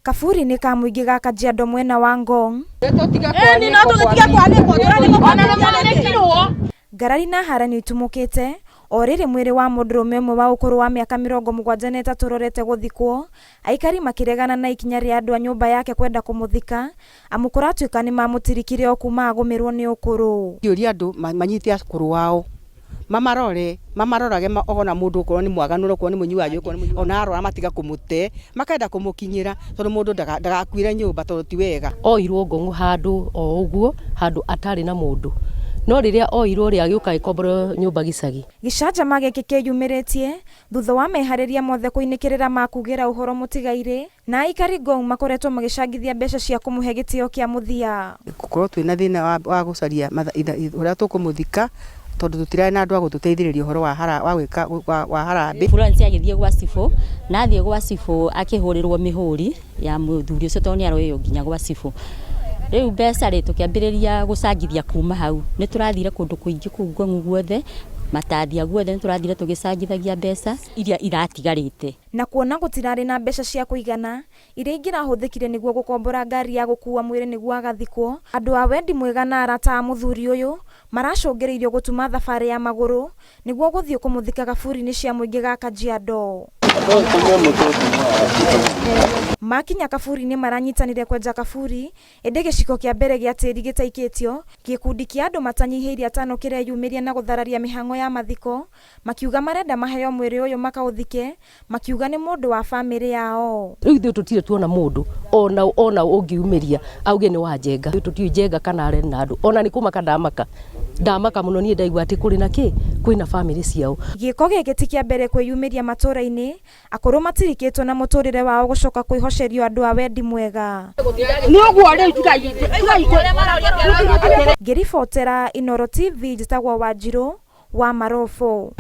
Kaburi-inĩ ka mũingĩ ga Kajiado mwena wa Ngong, ngarari na haranio itumũkĩte o rĩrĩ mwĩrĩ wa mũndũrũme ũmwe wa ũkũrũ wa mĩaka 73 ũrorete gũthikwo, aikari makĩregana na ikinya rĩa andũ a nyũmba yake kwenda kũmũthika amu kũratuĩka nĩmamũtirikire o kuma agũmĩrwo nĩ ũkũrũ. Ngĩũria andũ manyite akũrũ ao mamarore mamarorage ona mũndũ okorwo nĩ mwaganu okorwo nĩ mũnyui wa njohi okorwo nĩ mũnyui ona arwara matiga kũmũte makenda kũmũkinyĩra tondũ mũndũ ndagakuĩre nyũmba tondũ ti wega. Oirwo Ngong'u handũ o ũguo handũ atarĩ na mũndũ no rĩrĩa oirwo rĩ agĩũka agĩkomborwo nyũmba gĩcagi. Gĩcanjama gĩkĩ kĩyumĩrĩtie thutha wa meharĩria mothe kũinĩkĩrĩra ma kugĩra ũhoro mũtigairĩ na aikari Ngong makoretwo magĩcangithia mbeca cia kũmũhe gĩtĩo kĩa mũthia. Gũkorwo twĩna thĩna wa gũcaria ũrĩa tũkũmũthika tondũ tũtirarĩ na andũ a gũtũteithĩrĩria ũhoro wa wa gwĩka wa harambĩ. Florence agĩthiĩ gwa cibũ na athiĩ gwa cibũ akĩhũrĩrwo mĩhũri ya mũthuri ũcio tondũ nĩ aroywo nginya gwa cibũ. Rĩu mbeca rĩ tũkĩambĩrĩria gũcangithia kuma hau nĩ tũrathire kũndũ kũingĩ kũu Ngong'u guothe matathia guothe nĩ tũrathire tũgĩcangithagia mbeca iria iratigarĩte. Na kuona gũtirarĩ na mbeca cia kũigana iria ingĩrahũthĩkire nĩguo gũkombora ngari ya gũkua mwĩrĩ nĩguo agathikwo, andũ a wendi mwega na arata a mũthuri ũyũ maracũngĩrĩirio gũtuma thabarĩ ya magũrũ nĩguo gũthiĩ kũmũthika kaburi-inĩ cia mũingĩ ga Kajiado. Makinya kaburi-inĩ maranyitanire kwenja kaburi ĩndĩ gĩciko kĩa mbere gĩa tĩri gĩtaikĩtio, gĩkundi kĩa andũ matanyihĩirie atano kĩreyumĩria na gũthararia mĩhang'o ya mathiko makiuga marenda maheo mwĩrĩ ũyũ makaũthike makiuga nĩ mũndũ wa bamĩrĩ yao. Rĩu ithuĩ tũtirĩ tuona mũndũ ona ona ũngiumĩria auge nĩ wa Njenga. Tũtiũĩ Njenga kana arĩ na andũ ona nĩ kũmaka ndamaka ndamaka mũno niĩ ndaigua atĩ kũrĩ na kĩ kwĩna bamĩrĩ ciao. Gĩko gĩkĩ ti kĩa mbere kwĩyumĩria matũra-inĩ, akũrũ matirikĩtwo na mũtũrĩre wao gũcoka kwĩhocerio andũ a wendi mwega. Ngĩribotera Inooro TV njĩtagwo Wanjirũ wa Marobo.